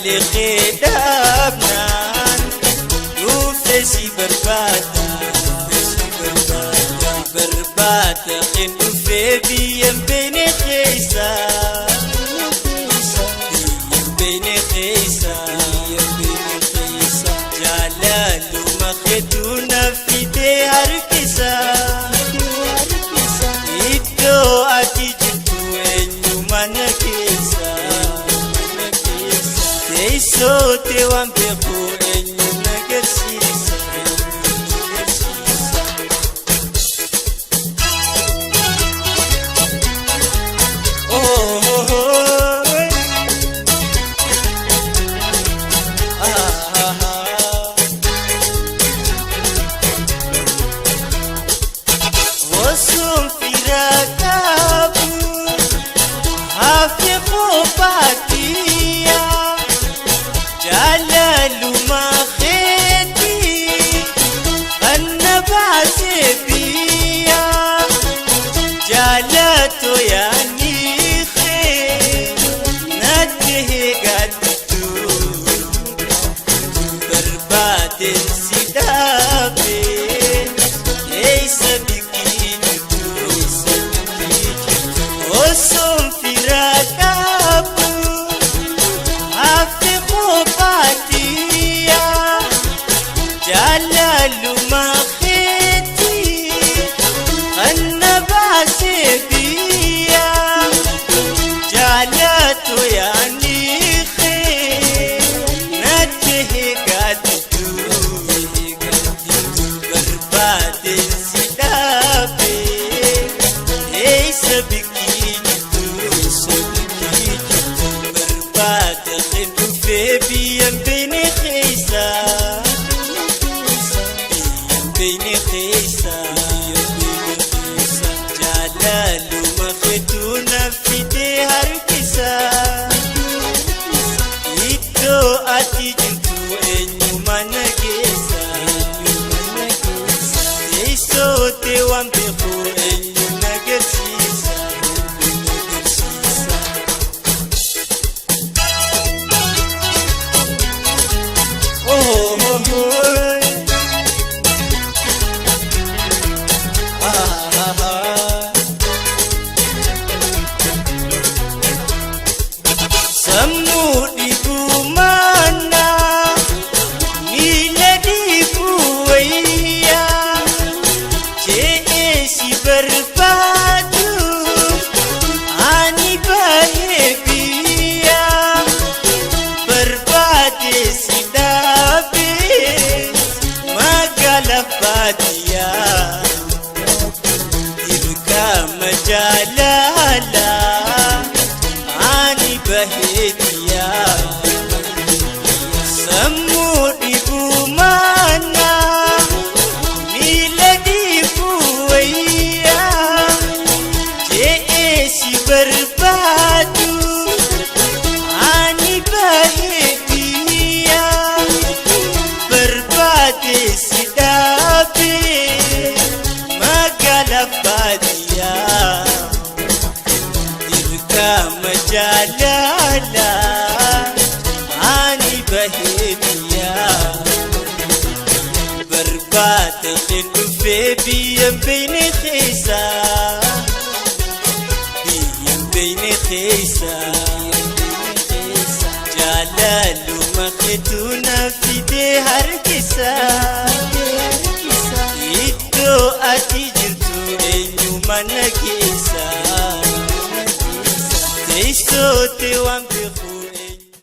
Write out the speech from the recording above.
Jaalalli kee dhaabnaan dhufe si barbaada. Barbaada kan dhufee biyya beene keessa. Biyya beene keessa. Jaalaluma keetu na fidee harkisa. Iddoo ati jirtu eenyuma na keessa. Teessoo tee waan beeku eenyu na garsiisa. Osoon fira qabu hafe kophaatiyaa jaalaluma keetii kan na baase biyyaa jaalatoo yaani kee natti heegattu barbaadeen si dhaabee eessa biqiltu osoon fira qabu hafe kophaatiyaa jaalaluma keetii kan na baase biyyaa jaalatoo yaani kee natti heegattu barbaadeen si dhaabee eessa biqiltu barbaada kan dhufee biyya beene keessa. Biyya beene keessa. Jaalaluma keetu na fidee harkisa. Iddoo ati jirtu eenyuma na geessa. Teessoo tee waan beeku eenyu na garsiisa. Oh, oh, oh. Ah, ah, ah. Sammuu dhibuu manaa miila dhibuu wayyaa je'ee si barbaadu ani bahee biyyaa barbaade si dhaabee magaala baadiyyaa dirqama jaalalaa ani baheetiyaa sammuu dhibuu manaa miila dhibuu wayyaa je'ee si barbaadu ani baheetiyaa barbaade si dhaabee magaala baadiyyaa. Dirqama jaalalaa ani baheetiyaa barbaada kan dhufee biyya beene keessa biyya beene keessa jaalaluma keetu na fidee harkisa iddoo ati jirtu eenyuma na geessa. Teessoo tee waan.